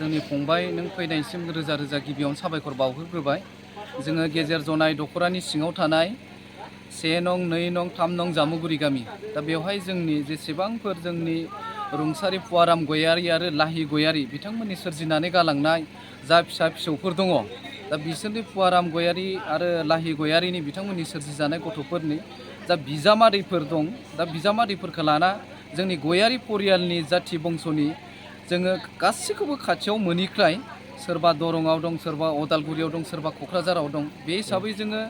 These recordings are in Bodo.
जोंनि फंबाय नों फैनायसिम रोजा रोजा गिबियावनो साबायखर बावहरग्रोबाय। जोङो गेजेर जनाय दख'रानि सिङाव थानाय 1 नं 2 नं 3 नं जामुगुरि गामि। दा बेवहाय जोंनि जेसेबांफोर जोंनि रुंसारि पुवाराम गयारि आरो लाहि गयारि बिथांमोननि सोरजिनानै गालांनाय जा फिसा फिसौफोर दङ, दा बिसोरनि पुवाराम गयारि आरो लाहि गयारिनि बिथांमोननि सोरजिजानाय गथ'फोरनि जा बिजामादैफोर दं, दा बिजामादैफोरखौ लाना जोंनि गयारि परियालनि जाथि बंस'नि जोङो गासैखौबो खाथियाव मोनैख्लाय सोरबा दरंआव दं, सोरबा अदालगुरियाव दं, सोरबा क'क्राझाराव दं। बे हिसाबै जोङो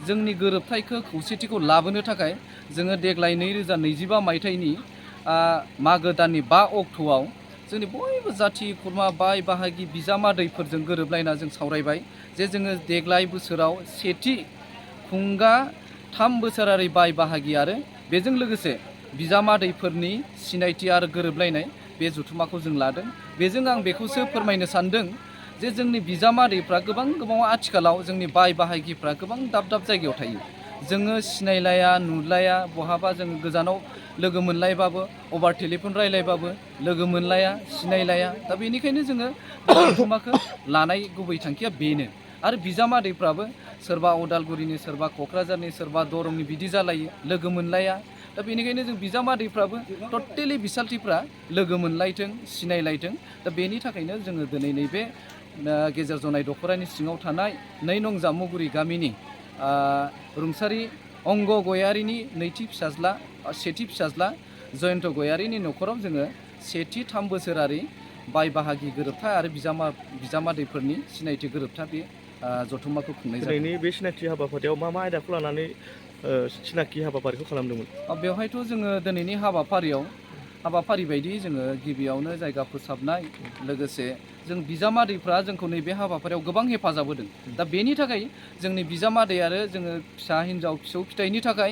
जोंनि गोरोबथायखौ खौसेथिखौ लाबोनो थाखाय जोङो देग्लाय 2025 मायथाइनि मागो दाननि 5 अक्ट'आव जोंनि बयबो जाथि खुरमा बाय बाहागि बिजामादैफोरजों गोरोबलायना जों सावरायबाय जे जोङो देग्लाय बोसोराव सेथि खुंगा 3 बोसोरारि बाय बाहागि आरो बेजों लोगोसे बिजामादैफोरनि सिनायथि आरो गोरोबलायनाय बे जथुम्माखौ जों लादों। बेजों आं बेखौसो फोरमायनो सानदों जे जोंनि बिजामादैफ्रा गोबां आथिखालाव जोंनि बाय बाहागिफ्रा गोबां दाब दाब जायगायाव थायो। जोङो सिनायलाया नुलाया, बहाबा जोङो गोजानाव लोगो मोनलायबाबो अभार टेलिफन रायलायबाबो लोगो मोनलाया, सिनायलाया। दा बेनिखायनो जोङो बे जथुम्माखौ लानाय गुबै थांखिया बेनो। आरो बिजामादैफ्राबो सोरबा अदालगुरिनि, सोरबा क'क्राझारनि, सोरबा दरंनि बिदि जालायो, लोगो मोनलाया। दा बेनिखायनो जों बिजामादैफ्राबो टटेलि बिसालथिफ्रा लोगो मोनलायथों, सिनायलायथों। दा बेनि थाखायनो जोङो दिनै नैबे गेजेर जनाय दख'रानि सिङाव थानाय 2 नं जामुगुरि गामिनि रुंसारि अंग गयारिनि सेथि फिसाज्ला जयन्त गयारिनि न'खराव जोङो सेथि 3 बोसोरारि बाय बाहागि गोरोबथा आरो बिजामादैफोरनि सिनायथि गोरोबथा बे जथुम्माखौ खुंनाय जादों। दिनैनि बे सिनायथि हाबाफारियाव मा आयदाखौ लानानै सिनाखि हाबाफारिखौ खालामदोंमोन? बेवहायथ' जोङो दिनैनि हाबाफारि बायदियै जोङो गिबियावनो जायगा फोसाबनाय, लोगोसे जों बिजामादैफ्रा जोंखौ नैबे हाबाफारियाव गोबां हेफाजाब होदों। दा बेनि थाखाय जोंनि बिजामादै आरो जोङो फिसा हिन्जाव फिसौ फिथाइनि थाखाय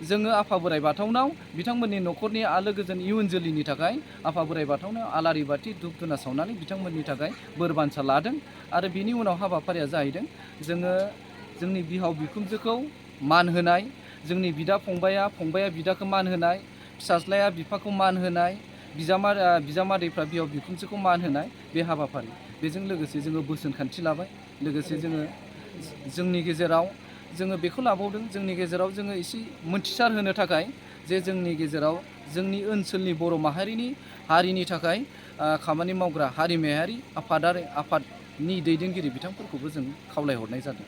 जोङो आफा बोराइ बाथौनाव बिथांमोननि न'खरनि आलो गोजोन इयुन जोलैनि थाखाय आफा बोराइ बाथौनाव आलारि बाथि धुप धुना सावनानै बिथांमोननि थाखाय बोर बान्सा लादों। आरो बिनि उनाव हाबाफारिया जाहैदों जोङो जोंनि बिहाव बिखुनजोखौ मान होनाय, जोंनि बिदा फंबाया बिदाखौ मान होनाय, फिसाज्लाया बिफाखौ मान होनाय, बिजामादैफ्रा बिहाव बिखुनजोखौ मान होनाय बे हाबाफारि। बेजों लोगोसे जोङो बोसोन खान्थि लाबाय। लोगोसे जोंनि गेजेराव जोङो बेखौ लाबावदों, जोंनि गेजेराव जोङो एसे मोन्थिसार होनो थाखाय जे जोंनि गेजेराव जोंनि ओनसोलनि बर' हारिनि थाखाय खामानि मावग्रा हारिमायारि आफादनि दैदेनगिरि बिथांफोरखौबो जों खावलायहरनाय जादों।